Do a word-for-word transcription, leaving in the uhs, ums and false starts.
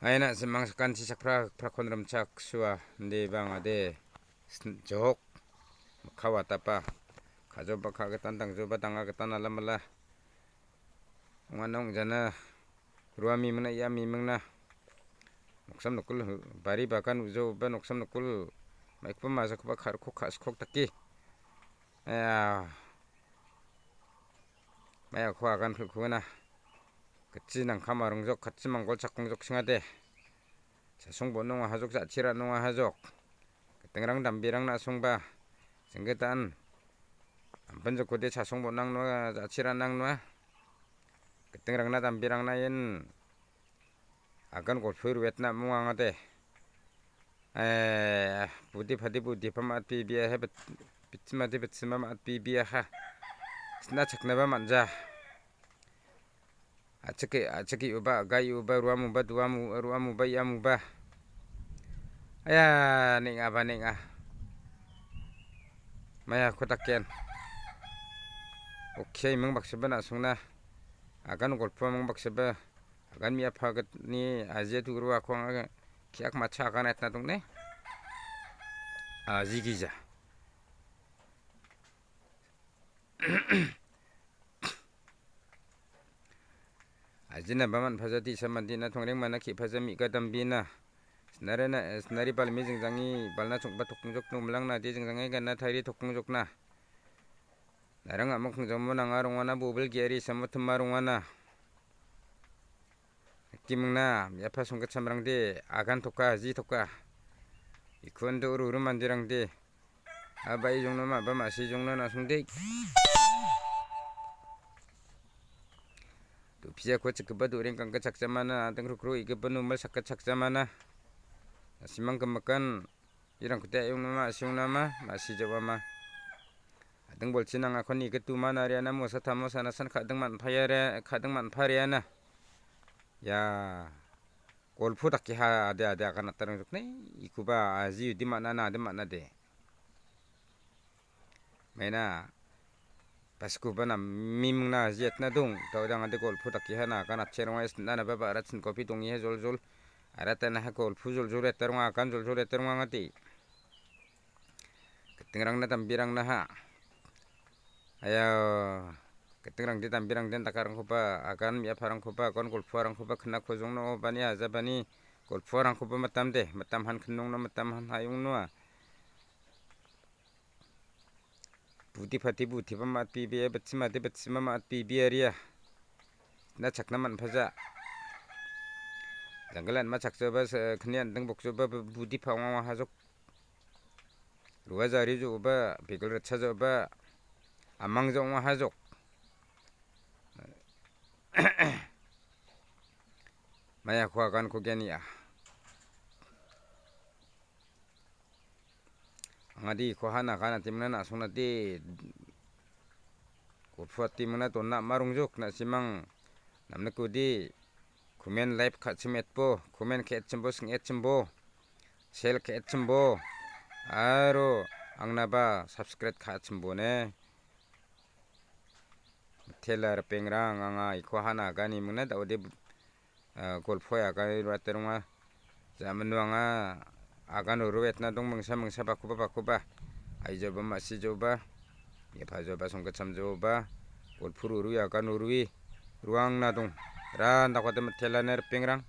Aina simang sakanchi sakpra, prakon rimchak sua, inde bang ade, sn-, jok, mikha watapa, kajoba kagitan, dangjoba danga gitan alamala. Ong·ana ong·jana, rua mimingna, ia mimingna. Noksam nokol, bari bagan ujoba noksam nokol, maikba majakoba karko ka·skok dake. Aya, maya ko agan kul-, kugana. Ketchi nangkam arungjok, ketchi manggol chakkungjok singade. Chasong bonong ahajok, jachira nong ahajok. Ketengrang dambirang na·songba. Senggetan. Ampin jokode chasong bonang noa, jachira nang noa. Ketengrang na dambirang na yen. Agan golpui ruetna mung angade. Eh, budi padi budi pamat bibia he bet-, bitsima di bitsima mat bibia ha. Sna chaknaba manja. Achiki, achiki uba, gai uba, ruam uba, duam u-, ruam uba, iam uba. Aya, ning aba ning a. Maya kotaken. Oke, mung baksaba na sungna. Agan golpua mung baksaba. Agan mi·apagitni ajia tu·ro ako anga ki·ak matcha agan etna dongne. Aji gija. Ajina ba man·paja di·sa mandina tongreng mana ki·paja mi·ga dambina. Sinarena, sinari balmi jingjangi balna chong·ba tokongjok nomlangna di jingjangi gana tari tokongjokna. Narang a·mok hingjongmo nanga rongana bobil ge·ari samo tima rongana. Kimingna, mi·apha songgitchamrangde agan toka, ji toka. Ikuan do uru uru mandirangde. Abai jongno ma, ba ma·si jongno na·songde. Dopijako chikgipa do·reng kangka chakjamana, ading rukro igipa numal sakka chakjamana. Nasimang gimikan. Irangkode ayong nama, asong nama, masi jawama. Ading bolchi nangakon igitu mana riana mosa tamo sanasan kading manpaya re, kading manpa riana. Ya, golpu dake ha ade ade akan atarang jokne, ikuba aji udi mana na ade mana de. Maina, paskuba na mimingna aji etna dong, tau dang ade golpu dake ha na akan atse ronga esna na ba ba arat sin kopi dongi ha jol jol. Arat na ha golpu jol jol etarong akan jol jol etarong angati. Ketengrangna dambirangna ha. Ayo, ketengrangde dambirangden dakarangkoba, agan mi·aparangkoba, agon golpuarangkoba kena kojongno bani ajabani golpuarangkoba matamde, matam han kenongno, matam han hayongnoa. Budi pati butiba mat bibia, bitsima de bitsima mat bibia ria. Na chakna manpaja. Janggalan ma chakjoba, se-, knian deng bokjoba, bu-, budi pa ong ong hajok. Rua jari jo ba, bigil ritsa jo ba, amang jo ong hajok. Maya ko agan ko geni a. Angadi ko hana kana timna na songna ti. Ko phuat timna to na marung jok na simang. Namne ko di. Comment like ka·chim etbo, comment ka·chimbo, sing etchimbo, share ka·chimbo, aro angnaba subscribe ka·chimbo ne. Tela ripengrang anga iko hana agani mingna da·ode, ah, golpo agani ruate ronga. Jamanu anga agan uru etna dong mingsa mingsa bakuba bakuba. Aijoba masijoba. Ia pajoba songkacham joba. Golpo uru agan urui. Ruangna dong. Ran dakwate mitela ne ripengrang.